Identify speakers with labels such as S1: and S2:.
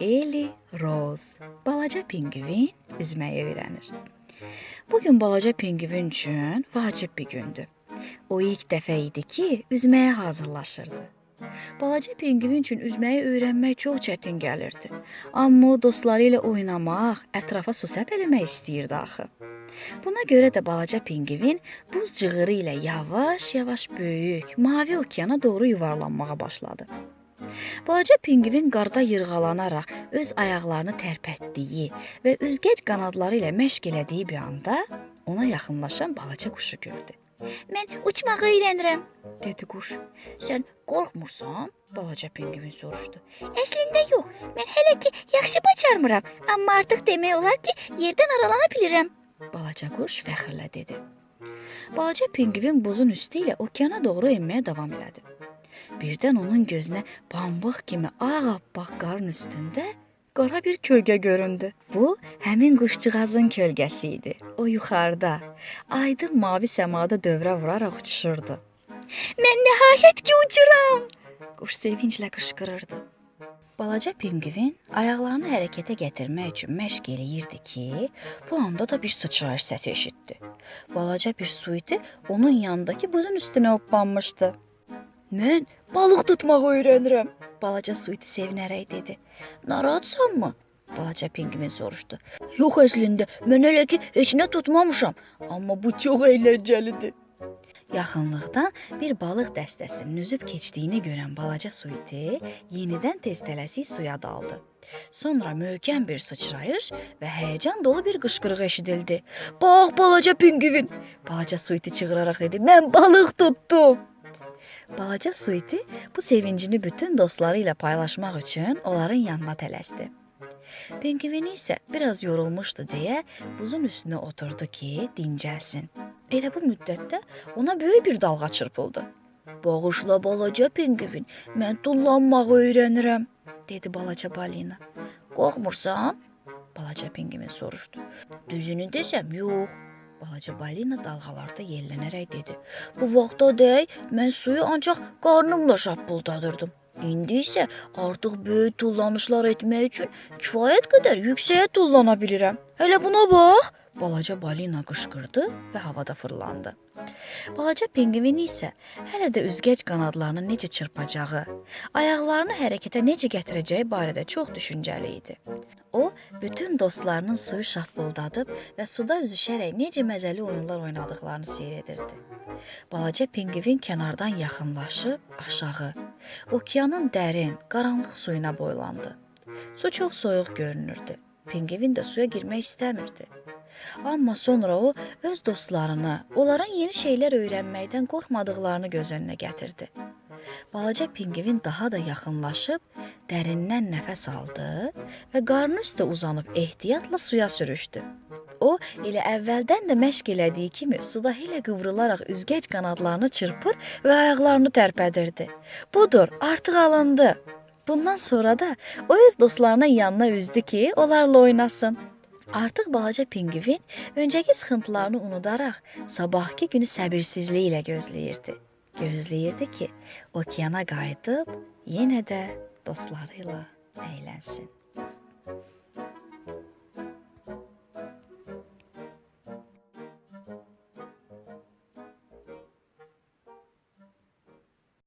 S1: Eli Roz. Balaca pinqvin üzməyi öyrənir. Bu gün balaca pinqvin üçün vacib bir gündür. O ilk dəfə idi ki, üzməyə hazırlaşırdı. Balaca pinqvin üçün üzməyi öyrənmək çox çətin gəlirdi. Amma o dostları ilə oynamaq, ətrafa su səpələmək istəyirdi axı. Buna görə də balaca pinqvin buz cığırı ilə yavaş-yavaş böyük, mavi okeana doğru yuvarlanmağa başladı. Balaca pinqvin qarda yırğalanaraq öz ayaqlarını tərpətdiyi və üzgəc qanadları ilə məşq elədiyi bir anda ona yaxınlaşan balaca quşu gördü. "Mən uçmağı öyrənirəm," dedi quş. "Sən qorxmursan?" Balaca pinqvin soruşdu. "Əslində yox, mən hələ ki yaxşı bacarmıram, amma artıq demək olar ki, yerdən aralana bilirəm." Balaca quş fəxrlə dedi. Balaca pinqvin buzun üstü ilə okeana doğru enməyə davam elədi. Birdən onun gözünə pambıq kimi ağappaq qarın üstündə qara bir kölgə göründü. Bu, həmin quşcuğazın kölgəsi idi. O yuxarıda, aydın mavi səmada dövrə vuraraq uçuşurdu. "Mən nəhayət ki uçuram!" Quş sevinclə qışqırırdı. Balaca pinqvin ayaqlarını hərəkətə gətirmək üçün məşq eləyirdi ki, bu anda da bir sıçrayış səsi eşitdi. Balaca bir su iti onun yanındakı buzun üstünə hoppanmışdı. "Mən balıq tutmağı öyrənirəm," balaca su iti sevinərək dedi. "Narahatsanmı?" Balaca pinqvin soruşdu. "Yox əslində, mən hələ ki heç nə tutmamışam, amma bu çox əyləncəlidir." Yaxınlıqdan bir balıq dəstəsinin üzüb keçdiyini görən balaca su iti yenidən tez tələsik suya daldı. Sonra möhkəm bir sıçrayış və həyəcan dolu bir qışqırıq eşidildi. "Bax, balaca pinqvin!" Balaca su iti çığıraraq dedi. "Mən balıq tutdum." Balaca su iti bu sevincini bütün dostları ilə paylaşmaq üçün onların yanına tələsdi. Pinqvin isə biraz yorulmuşdu deyə buzun üstünə oturdu ki, dincəlsin. Elə bu müddətdə ona böyük bir dalğa çırpıldı. "Bağışla balaca pinqvin, mən tullanmağı öyrənirəm," dedi balaca balina. "Qorxmursan?" Balaca pinqvin soruşdu. "Düzünü desəm, yox." Balaca balina dalğalarda yellənərək dedi. "Bu vaxtadək mən suyu ancaq qarnımla şappıldadırdım. İndi isə artıq böyük tullanışlar etmək üçün kifayət qədər yüksəyə tullana bilirəm. Hələ buna bax!" Balaca balina qışqırdı və havada fırlandı. Balaca pinqvin isə hələ də üzgəc qanadlarını necə çırpacağı, ayaqlarını hərəkətə necə gətirəcəyi barədə çox düşüncəli idi. O, bütün dostlarının suyu şappıldadıb və suda üzüşərək necə məzəli oyunlar oynadıqlarını seyr edirdi. Balaca pinqvin kənardan yaxınlaşıb aşağı, okeanın dərin, qaranlıq suyuna boylandı. Su çox soyuq görünürdü. Pinqvin də suya girmək istəmirdi. Amma sonra o öz dostlarını, onların yeni şeylər öyrənməkdən qorxmadıqlarını göz önünə gətirdi. Balaca pinqvin daha da yaxınlaşıb dərindən nəfəs aldı və qarnı üstə uzanıb ehtiyatla suya sürüşdü. O, elə əvvəldən də məşq elədiyi kimi suda elə qıvrılaraq üzgəc qanadlarını çırpır və ayaqlarını tərpədirdi. Budur, artıq alındı. Bundan sonra da o öz dostlarının yanına üzdü ki, onlarla oynasın. Artıq balaca pinqvin öncəki sıxıntılarını unudaraq sabahkı günü səbirsizliklə ilə gözləyirdi. Gözləyirdi ki, okeana qayıdıb yenə də dostları ilə əylənsin.